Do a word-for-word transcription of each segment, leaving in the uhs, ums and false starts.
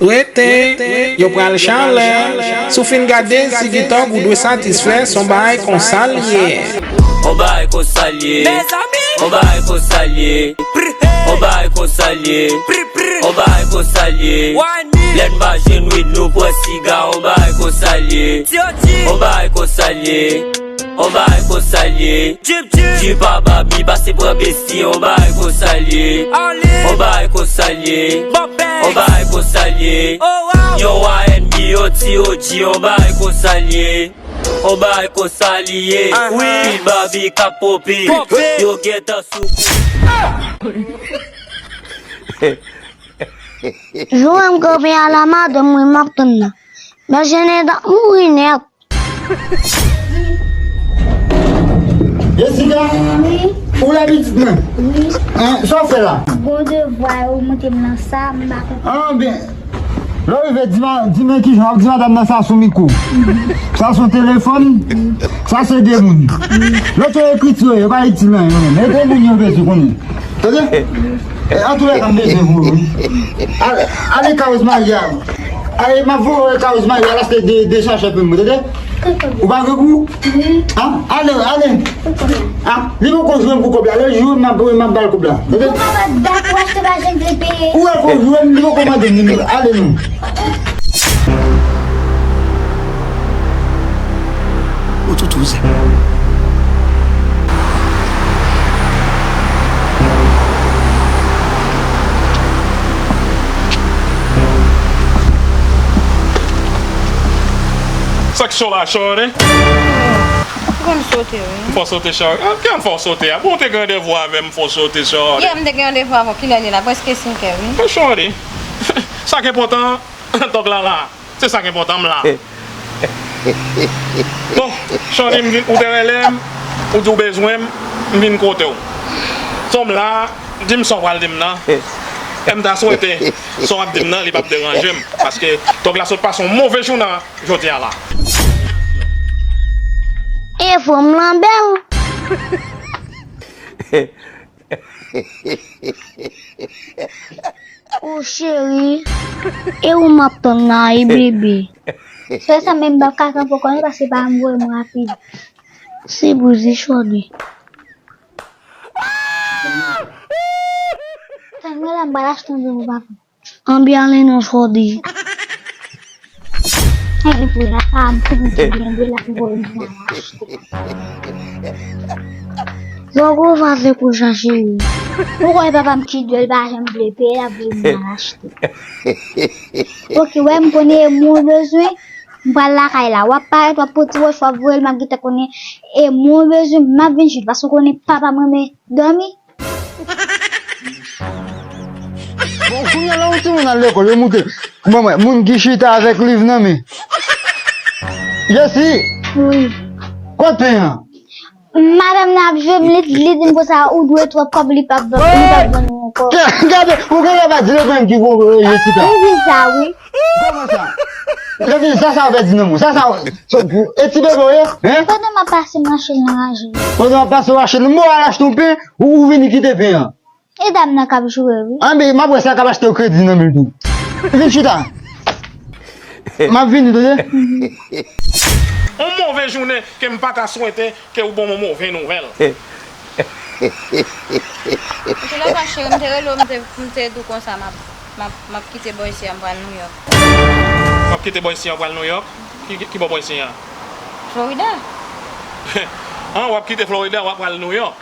Rete, yo pral chalè. Si w fin gade Ziggy Thug, ou dwe satisfè, se yon bagay konsa l ye. On bagay konsa l ye. On bagay konsa l ye. On bagay konsa l ye. On bagay konsa l ye. Lè n pa jwenn wid, nou pran siga. On bagay konsa l ye. On bagay konsa l ye. On bagay konsa l ye. Drip a ba mi pase pran besti. On bagay konsa l ye. On bagay konsa l ye. On bagay konsa l ye. Yon wa ènmi, yon ti O G. On bagay konsa l ye. On bagay konsa l ye. Pil babi k ap ponpe. Yo gentan sou kou. Jou m kanpe a la madanm mwen m ap tann nan. Men jennen t ap mouri nèt. Jessica, ou la pitit mwen? Wi. Hein, sa w fè la? Bon devwa yo monte m nan sa, m pa konprann. Ah, ben, lè w rive, di ma-, di men kijan, w ap di madanm nan sa sou mikwo. Sa se yon telefòn, sa se de moun. Lòt yo ekriti yo, yo pa itil anyen, yo menm. E de moun yo bezwen konnen. Tande? E, antouka, m bezwen voye, wi. Ale, ale ka Rosemary a. Ale, m ap voye ka Rosemary a, l achte de, de sachè pou mwen, tande? Ou pa gen pou? An? Ale, ale. An? Li poko jwe pou kòb la. Lè l jwe, m ap, m ap ba l kòb la. Tande? Ou pa bat dat ou achte pa janm vle peye. Ou wè pou jwe, li poko mande m. Ale non. Ou toutouz. Sa k cho la, shorty? Ou konn sote, wi. M fè w sote, shorty. Ah, kè m fè w sote a? Bon, ou te gen randevou avè m, m fè w sote, shorty. Yè, m te gen randevou avè w. Kilè li la? Prèske senkè, wi. Shorty, sa k enpòtan, Tòg la la. Se sa k enpòtan, m la. Bon, shorty, m vin, ou te rele m, ou di w bezwen m, m vin kote w. So m la, di m sa w pral di m nan. E m ta swete sa w ap di m nan, li p ap deranje m. Paske Tòg la sot pase yon move jounen jodi a la. E fanm lan bèl. O cheri, e ou m ap tann la, e bebe. Se sa menm, m p ap ka kanpe ankò non, paske papa m voye m rapid. Se bouzi chòde. Tann mwen la, m pral achte yon bebe pou papa. Anbi ale non chòde. Ann pou la, pa m konn ki byen de la pou voye m al achte. Lògò va fè kou chache wi. Ou kwè papa m ki dwèl pa janm vle peye, l ap voye m al achte. Oke, wè m konnen e mwen w bezwen, m pral lakay la. W ap parèt, w ap pran ti wòch, w ap voye l, m ap gentan konnen e mwen w bezwen, m ap vin jwenn, paske w konnen papa m renmen dòmi. Bon, kounye a la, yon timoun al lekòl, yo moute. Bon, mwen, moun ki chita avèk liv nan men. Jesi, wi. Kot pen an? Madanm nan ap jwe m, li, li di m konsa, ou dwe twòp kòb, li p ap ban, li p ap ban nou ankò. Gade, ou gen lè pa di l e pen ki gon, eh, Jessica. Li di sa, wi. Kòman sa? Gade, sa, sa w fè di nan moun. Sa, sa, so, e ti bebe w ye? Hein? Pandan m ap pase, m rache l nan raje. Pandan w ap pase, w rache l. M ba w al achte yon pen, ou, ou vini kite pen an. E dam nan k ap joure, wi. Anben, m ap wè si l ka achte yon kredi nan men l tou. Vin chita. M ap vini, tande? Yon move jounen ke m pa ta swete ke ou ban m yon move nouvèl. Antoulèka, cheri, m te rele w, m te, m te di w konsa, m ap, m ap, m ap kite bò isi a, m pral Nouyòk. W ap kite bò isi a, w pral Nouyòk? Ki, ki, ki bò, bò isi a? Florida. An, w ap kite Florida, w ap pral Nouyòk.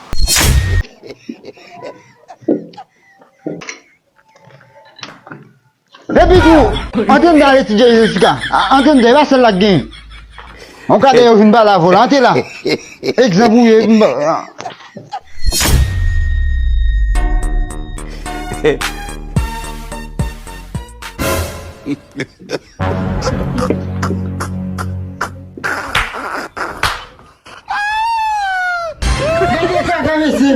Epi tou, antre anndan al etidye Jessica. A, antre anndan, e pa sèl la k genyen. Yon kadè yo vin pale avè w la, antre la. Egzanp ou ye, m ba, a. Gade kaka mesye.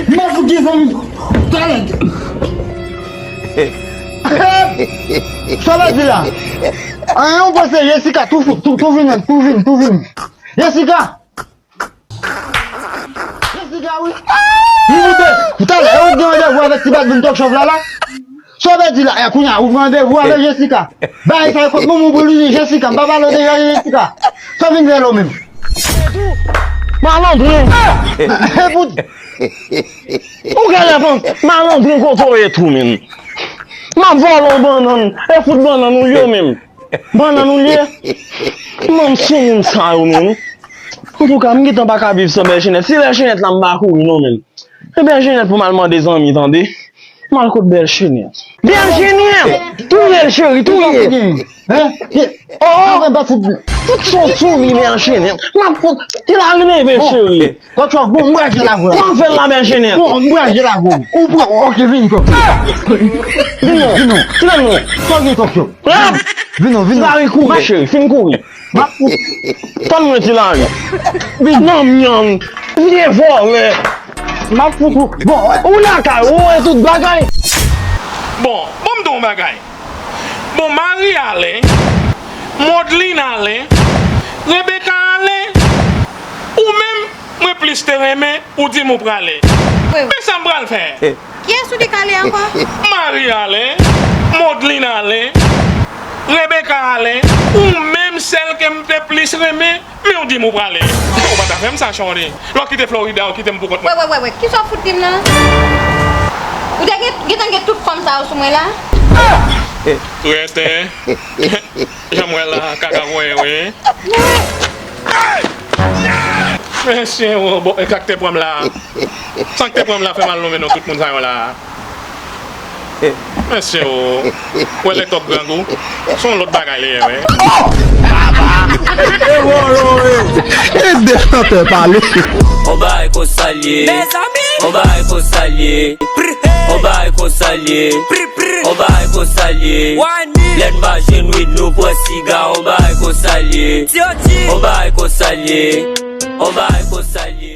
M pa fout gen zanmi. Talè. Sa w ap di la? Anyen, ou panse Jessica tou, tou, tou vin, tou vin, tou vin. Jessica! Jessica, wi. Li moute. Talè, ou gen randevou avèk ti badminton k chòv la, la? Sa w vle di la, e kounye a, ou pran randevou avèk Jessica. Bagay sa yo kot moun ou pou li di Jessica, m pa pale w deja de Jessica. Sa w vin fè la ou menm? Malandren! E pou Ou genlè panse malandren kote w ye tou menm. M ap vòlè w bannann, e fout bannann ou ye w menm. Bannann ou l ye? Manm sou moun sa yo menm. Antouka, m gentan pa ka viv san Bèl Chenèt. Si Bèl Chenèt la, m pa kouri non menm. E Bèl Chenèt pou m al mande zanmi, tande. M al kot Bèl Chenèt. Bèl Chenèt! Touye l, cheri, touye! Hein? Oh! Tout son souri Bèl Chenèt. M ap fout, ki la rive, cheri. Bon, bon, m braje la vre. Kòman fè l la, Bèl Chenèt? Bon, m braje la vre. Ou pran, ok, vini, Tokyo. Vini, vini. Tire non. Tokyo, Tokyo. Vini, vini. Mari kouri, cheri, fin kouri. M ap fout. Tann mwen ti lari. Vin nan myanm. Vye vòlè. M ap fout ou. Bon, ou lakay ou e tout bagay. Bon, bon m di w yon bagay. Bon, Marie Alain, Modline Alain, Rebecca Alain, ou menm, mwen plis te renmen ou di m ou prale. Men sa m pral fè. Kiyès ou di k ale ankò? Marie Alain, Modline Alain, Rebecca Alain, ou menm sèl ke m te plis renmen, men ou di m ou prale. Ou pa ta fè m sa, Chonde. Lè w kite Florida, ou kite m pou kont mwen. Wè, wè, wè, wè. Kisa w fout di m la? Ou te gen, gentan gen tout fanm sa yo sou mwen la? Trèt, hein? Jan m wè la, kaka voye, wi. Mesye, o, bon, e sa k te pran m la. Sa k te pran m la fè mal non, men non, tout moun sa yo la. Mesye, o, wè lè tòp grangou, se yon lòt bagay li ye, wi. E de chantè pale. On bagay konsa l ye. Mezanmi. On bagay konsa l ye. On bagay konsa l ye. On bagay konsa l ye. Lè n pa jwenn wid, nou pran siga. On bagay konsa l ye. On bagay konsa l ye. On bagay konsa l ye.